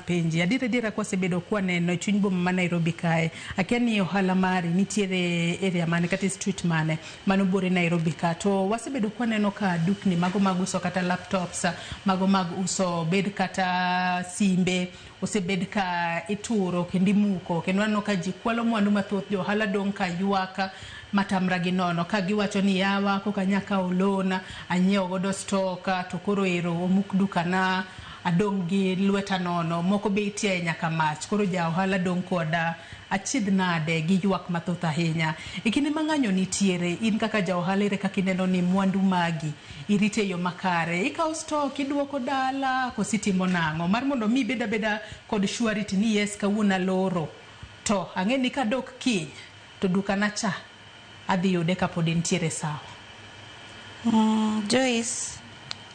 apenji. Adier adiera kwasebedo kwaneno e chuny boma ma Nairobi kae, akia ni ohala mari nitiere area mane kata e street mane mano buore Nairobi ka. To wasebedo kwaneno ka dukni mago mag uso kata laptops, mago mag uso bed kata simbe, osebed ka ituro kendo imuko kendo waneno ka ji kwalo mwandu mathoth, jo ohala dong' ka ywak matamra gi nono ka giwacho ni yawa koka anya kawo loan anyiewo godo stock to koro ero omuk dukana adong' gi lweta nono moko be itiaye nyaka mach koro ja ohala dong' koda achiedh nade gi ywak mathoth ahinya e kinde ma ng'anyo nitiere in kaka ja ohala ere kaka ineno ni mwandu magi irite e yo makare ikawo stock iduoko dala koso itimo nang'o mar mondo mi ibed abeda kod surety ni yes kawuono aloro to ang'e ni kadok kiny to dukana cha adhi yude kapod entiere sawa. Joyce,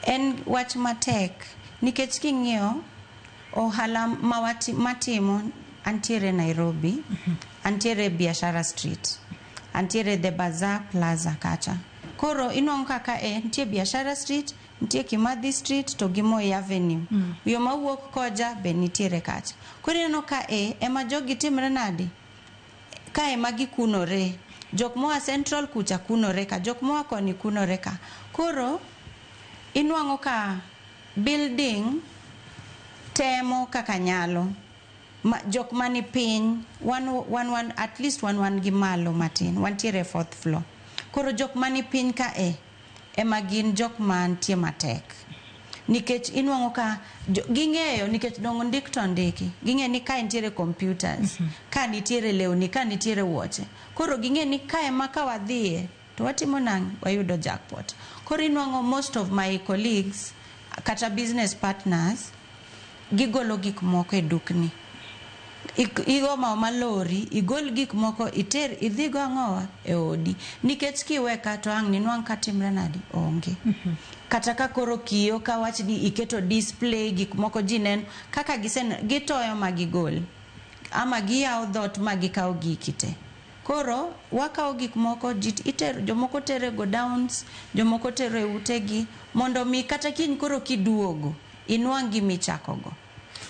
en wach matek nikech king'iyo ohala ma matimo antiere Nairobi, antiere Biashara Street, antiere The Bazaar Plaza kacha. Koro inwang'o kaka e nitie Biashara Street, nitie Kimathi Street to gi Moi Avenue. Yo mawuok koja be nitiere kacha. Koro ineno ka e ema jogi timre nade? Ka ema gikunore. Jok moa Central kucha kunore ka, jok moa koni kunore ka. Koro inwang'o ka building temo kaka nyalo. Ma, jok mani piny, wan, at least wan gi malo matin, wantiere fourth floor. Koro jok mani piny ka e, ema gin jok mantie matek. Nikech inwang'o ka ging'eyo nikech dong ndik to ndiki. Ging'eyo ni kae nitiere computers, ka nitiere lewni, ka nitiere wuoche. Koro ging'e ni kae ma ka wadhiye to watimo nang'o? Wayudo jackpot. Koro inwang'o most of my colleagues kata business partners gigolo gik moko e dukni. Igomo aoma lori, igol gik moko iter idhigo ang'owa e odi. Nikech kiwe ka to ang' ninwang' ka timre nadi? Onge. Kata ka koro kiyo ka wach ni iketo display gik moko ji neno kaka gisen gitoyo ma gigol. Ama giyawo dhot ma gikawo giki te. Koro wakawo gik moko ji itero jomoko tero e godowns, jomoko tero e utegi mondo mi kata kiny koro kiduogo inwang' gimichako go.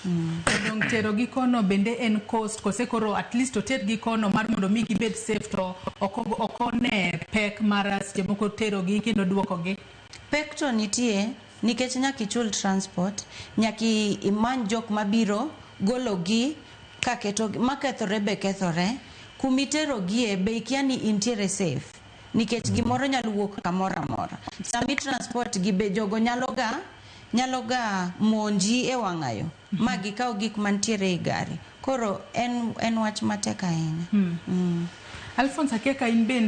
To dong' tero gi kono bende en cost kose koro at least oter gi kono mar mondo mi gibed safe to ok one pek mar seche moko tero gi kendo duoko gi. Pek to nitie nikech nyaka ichul transport, nyaka imany jok mabiro golo gi kaketo makethore be kethore. Kumiterogie be ikia ni intiere safe nikech gimoro nyalo wuok kamoro amora. Sami transport gi be jogo nyalo ga monji e wang'ayo ma gikaw gik mantiere ei gari. Koro en wach matek ahinya. Alphonse akia ka in bende